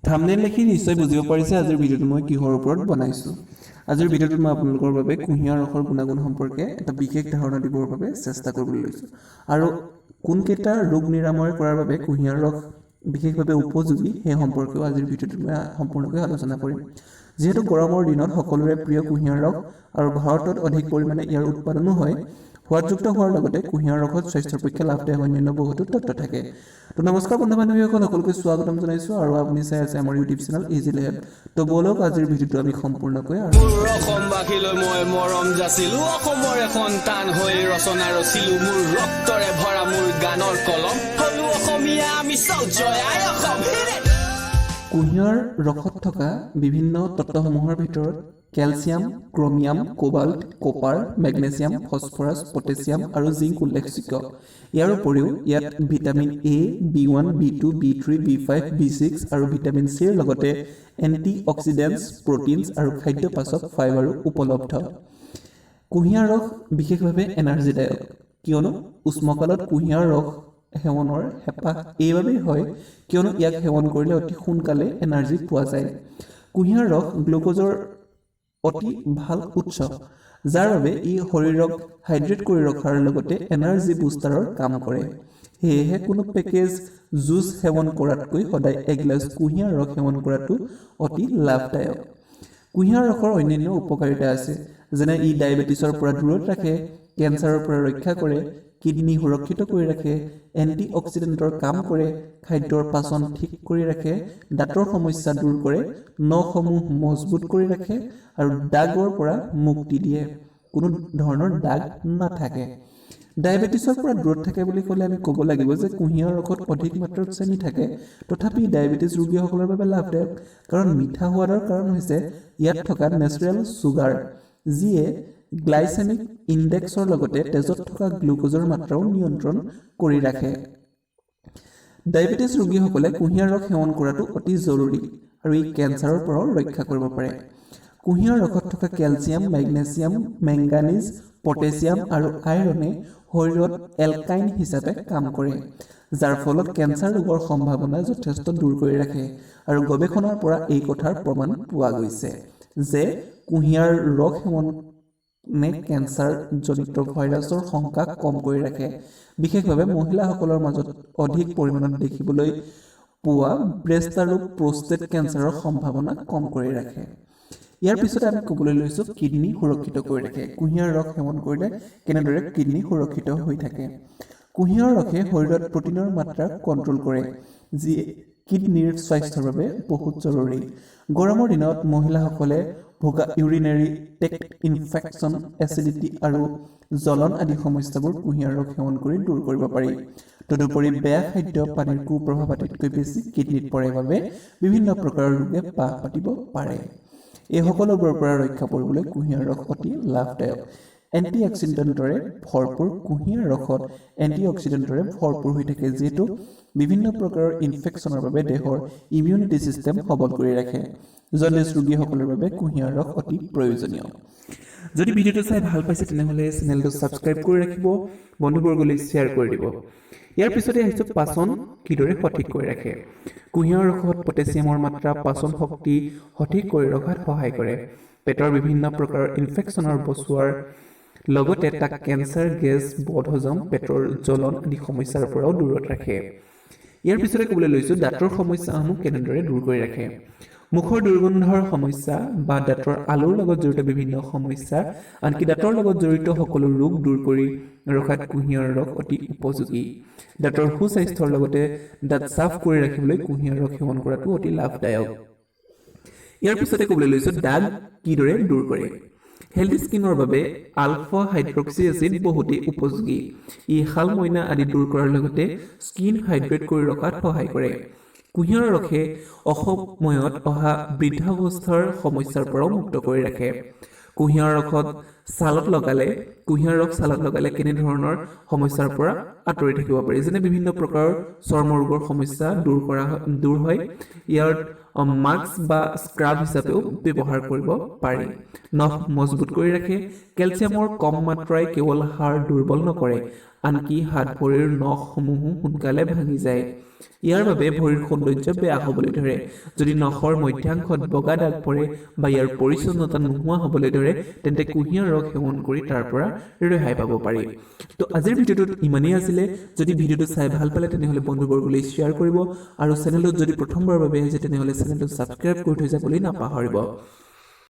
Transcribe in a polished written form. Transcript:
Thumbnail দেখি নিশ্চয় বুজিব পাৰিছে আজিৰ ভিডিঅ'টো মই কিহৰ ওপৰত বনাইছোঁ। আজিৰ ভিডিঅ'টোত মই আপোনালোকৰ বাবে কুঁহিয়াৰ ৰসৰ গুণাগুণ সম্পৰ্কে এটা বিশেষ ধাৰণা দিবৰ বাবে চেষ্টা কৰিবলৈ লৈছোঁ আৰু কোনকেইটা ৰোগ নিৰাময় কৰাৰ বাবে কুঁহিয়াৰ ৰস বিশেষভাৱে উপযোগী, সেই সম্পৰ্কেও আজিৰ ভিডিঅ'টোত মই সম্পূৰ্ণকৈ আলোচনা কৰিম। যিহেতু গৰমৰ দিনত সকলোৰে প্ৰিয় কুঁহিয়াৰ ৰস আৰু ভাৰতত অধিক পৰিমাণে ইয়াৰ উৎপাদনো হয়, সোৱাদযুক্ত হোৱাৰ লগতে কুঁহিয়াৰ ৰসত স্বাস্থ্যৰ পক্ষে লাভদায়ক অন্যান্য বহুতো তত্ত্ব থাকে। তো নমস্কাৰ বন্ধু বান্ধৱীসকল, সকলোকে স্বাগতম জনাইছোঁ আৰু আপুনি চাই আছে আমাৰ ইউটিউব চেনেল ইজি লেব। তো ব'লক, আজিৰ ভিডিঅ'টো আমি সম্পূৰ্ণকৈ আৰম্ভ মোৰ অসমবাসীলৈ মই মৰম যাচিলো। অসমৰে সন্তান হৈ ৰচনা ৰচিলো। মোৰ ৰক্তৰে ভৰা মোৰ গানৰ কলম। হলো অসমীয়া আমি চব, জয় আই অসম। কুঁহিয়াৰ ৰসত থকা বিভিন্ন তত্ত্বসমূহৰ ভিতৰত calcium, chromium, cobalt, copper, magnesium, phosphorus, potassium আৰু জিংক উল্লেখযোগ্য। ইয়াৰ উপৰিও ইয়াত vitamin A, B1, B2, B3, B5, B6 আৰু ভিটামিন চিৰ লগতে এণ্টি অক্সিডেণ্টছ, প্ৰটিনছ আৰু খাদ্য পাচক ফাইবাৰো উপলব্ধ। কুঁহিয়াৰ ৰস বিশেষভাৱে এনাৰ্জিদায়ক, কিয়নো উষ্মকালত কুঁহিয়াৰ ৰস সেৱনৰ হেঁপাহ এইবাবেই হয় কিয়নো ইয়াক সেৱন কৰিলে অতি সোনকালে এনাৰ্জি পোৱা যায়। কুঁহিয়াৰ ৰস গ্লুক'জৰ অতি ভাল উৎস, যাৰ বাবে ই শৰীৰক হাইড্ৰেট কৰি ৰখাৰ লগতে এনাৰ্জি বুষ্টাৰৰ কাম কৰে। সেয়েহে কোনো পেকেজ জুচ সেৱন কৰাতকৈ সদায় এগিলাচ কুঁহিয়াৰ ৰস সেৱন কৰাটো অতি লাভদায়ক। কুঁহিয়াৰ ৰসৰ অন্যান্য উপকাৰিতা আছে, যেনে ই ডায়েবেটিছৰ পৰা দূৰত ৰাখে, কেঞ্চাৰৰ পৰা ৰক্ষা কৰে, কিডনী সুৰক্ষিত কৰি ৰাখে, এণ্টি অক্সিডেণ্টৰ কাম কৰে, খাদ্যৰ পাচন ঠিক কৰি ৰাখে, দাঁতৰ সমস্যা দূৰ কৰে, নখসমূহ মজবুত কৰি ৰাখে আৰু দাগৰ পৰা মুক্তি দিয়ে, কোনো ধৰণৰ দাগ নাথাকে। ডায়েবেটিছৰ পৰা দূৰত থাকে বুলি ক'লে আমি ক'ব লাগিব যে কুঁহিয়াৰ ৰসত অধিক মাত্ৰাত চেনি থাকে, তথাপি ডায়েবেটিছ ৰোগীসকলৰ বাবে লাভদায়ক। কাৰণ মিঠা সোৱাদৰ কাৰণ হৈছে ইয়াত থকা নেচাৰেল চুগাৰ, যিয়ে গ্লাইচেমিক ইণ্ডেক্সৰ লগতে তেজত থকা গ্লুক'জৰ মাত্ৰাও নিয়ন্ত্ৰণ কৰি ৰাখে। ডায়েবেটিছ ৰোগীসকলে কুঁহিয়াৰ ৰস সেৱন কৰাটো অতি জৰুৰী আৰু ই কেঞ্চাৰৰ পৰাও ৰক্ষা কৰিব পাৰে। কুঁহিয়াৰ ৰসত থকা কেলছিয়াম, মেগনেছিয়াম, মেংগানিজ, পটেছিয়াম আৰু আইৰণে শৰীৰত এলকাইন হিচাপে কাম কৰে, যাৰ ফলত কেঞ্চাৰ ৰোগৰ সম্ভাৱনা যথেষ্ট দূৰ কৰি ৰাখে। আৰু গৱেষণাৰ পৰা এই কথাৰ প্ৰমাণ পোৱা গৈছে যে কুঁহিয়াৰ ৰস সেৱনে কেঞ্চাৰজনিত ভাইৰাছৰ শংকা কম কৰি ৰাখে। বিশেষভাৱে মহিলাসকলৰ মাজত অধিক পৰিমাণত দেখিবলৈ পোৱা ব্ৰেষ্ট আৰু প্ৰষ্টেট কেঞ্চাৰৰ সম্ভাৱনা কম কৰি ৰাখে। ইয়াৰ পিছতে আমি ক'বলৈ লৈছোঁ, কিডনী সুৰক্ষিত কৰি ৰাখে। কুঁহিয়াৰ ৰস সেৱন কৰিলে কেনেদৰে কিডনী সুৰক্ষিত হৈ থাকে? কুঁহিয়াৰ ৰসে শৰীৰত প্ৰটিনৰ মাত্ৰা কণ্ট্ৰল কৰে, যি কিডনীৰ স্বাস্থ্যৰ বাবে বহুত জৰুৰী। গৰমৰ দিনত মহিলাসকলে ভোগা ইউৰিনেৰী ট্ৰেক্ট ইনফেকশ্যন, এচিডিটি আৰু জ্বলন আদি সমস্যাবোৰ কুঁহিয়াৰ ৰস সেৱন কৰি দূৰ কৰিব পাৰি। তদুপৰি বেয়া খাদ্য পানীৰ কুপ্ৰভাৱ আটাইতকৈ বেছি কিডনীত পৰে বাবে বিভিন্ন প্ৰকাৰৰ ৰোগে বাহ পাতিব পাৰে। এই সকলোবোৰৰ পৰা ৰক্ষা পৰিবলৈ কুঁহিয়াৰ ৰস অতি লাভদায়ক। এণ্টি অক্সিডেণ্টৰে ভৰপূৰ। কুঁহিয়াৰ ৰসত এণ্টি অক্সিডেণ্টৰে ভৰপূৰ হৈ থাকে, যিহেতু বিভিন্ন প্ৰকাৰৰ ইনফেকশ্যনৰ বাবে দেহৰ ইমিউনিটি ছিষ্টেম সবল কৰি ৰাখে। জণ্ডিছ ৰোগীসকলৰ বাবে কুঁহিয়াৰ ৰস অতি প্ৰয়োজনীয়। যদি ভিডিঅ'টো চাই ভাল পাইছে, তেনেহ'লে চেনেলটো ছাবস্ক্ৰাইব কৰি ৰাখিব, বন্ধুবৰ্গলৈ শ্বেয়াৰ কৰি দিব। ইয়াৰ পিছতে আহিছোঁ, পাচন কিদৰে সঠিক কৰি ৰাখে। কুঁহিয়াৰ ৰসত পটেছিয়ামৰ মাত্ৰা পাচন শক্তি সঠিক কৰি ৰখাত সহায় কৰে। পেটৰ বিভিন্ন প্ৰকাৰৰ ইনফেকশ্যনৰ বচোৱাৰ লগতে তাক কেঞ্চাৰ, গেছ, বদহজম, পেটৰ জ্বলন আদি সমস্যাৰ পৰাও দূৰত ৰাখে। ইয়াৰ পিছতে ক'বলৈ লৈছোঁ, দাঁতৰ সমস্যাসমূহ কেনেদৰে দূৰ কৰি ৰাখে। মুখৰ দুৰ্গন্ধৰ সমস্যা বা দাঁতৰ আলুৰ লগত জড়িত বিভিন্ন সমস্যা, আনকি দাঁতৰ লগত জড়িত সকলো ৰোগ দূৰ কৰি ৰখাত কুঁহিয়াৰ ৰস অতি উপযোগী। দাঁতৰ সুস্বাস্থ্যৰ লগতে দাঁত চাফ কৰি ৰাখিবলৈ কুঁহিয়াৰ ৰস সেৱন কৰাটো অতি লাভদায়ক। ইয়াৰ পিছতে ক'বলৈ লৈছোঁ, দাগ কিদৰে দূৰ কৰে। হেল্ডি স্কিনৰ বাবে আলফা হাইড্ৰক্সি এচিড বহুতেই উপযোগী। ই শালমইনা আদি দূৰ কৰাৰ লগতে স্কিন হাইড্ৰেট কৰি ৰখাত সহায় কৰে। কুঁহিয়াৰ ৰসে অসময়ত অহা বৃদ্ধাৱস্থাৰ সমস্যাৰ পৰাও মুক্ত কৰি ৰাখে। কুঁহিয়াৰ ৰসত ছালত লগালে, কুঁহিয়াৰ ৰস ছালত লগালে কেনেধৰণৰ সমস্যাৰ পৰা আঁতৰি থাকিব পাৰি, যেনে বিভিন্ন প্ৰকাৰৰ চৰ্মৰোগৰ সমস্যা দূৰ হয়। ইয়াৰ মাস্ক বা স্ক্ৰাব হিচাপেও ব্যৱহাৰ কৰিব পাৰি। নখ মজবুত কৰি ৰাখে। কেলছিয়ামৰ কম মাত্ৰাই কেৱল হাড় দুৰ্বল নকৰে, আনকি হাত ভৰিৰ নখসমূহো সোনকালে ভাঙি যায়। ইয়াৰ বাবে ভৰিৰ সৌন্দৰ্য বেয়া হ'বলৈ ধৰে। যদি নখৰ মধ্যাংশত বগা দাগ পৰে বা ইয়াৰ পৰিচ্ছন্নতা নোহোৱা হ'বলৈ ধৰে, তেন্তে কুঁহিয়াৰ ৰস সেৱন কৰি তাৰ পৰা ৰেহাই পাব পাৰি। তো আজিৰ ভিডিঅ'টোত ইমানেই আছিলে। যদি ভিডিঅ'টো চাই ভাল পালে, তেনেহ'লে বন্ধুবৰ্গলৈ শ্বেয়াৰ কৰিব আৰু চেনেলটোত যদি প্ৰথমবাৰৰ বাবে আহিছে, তেনেহ'লে চেনেলটো ছাবস্ক্ৰাইব কৰি থৈ যাবলৈ নাপাহৰিব।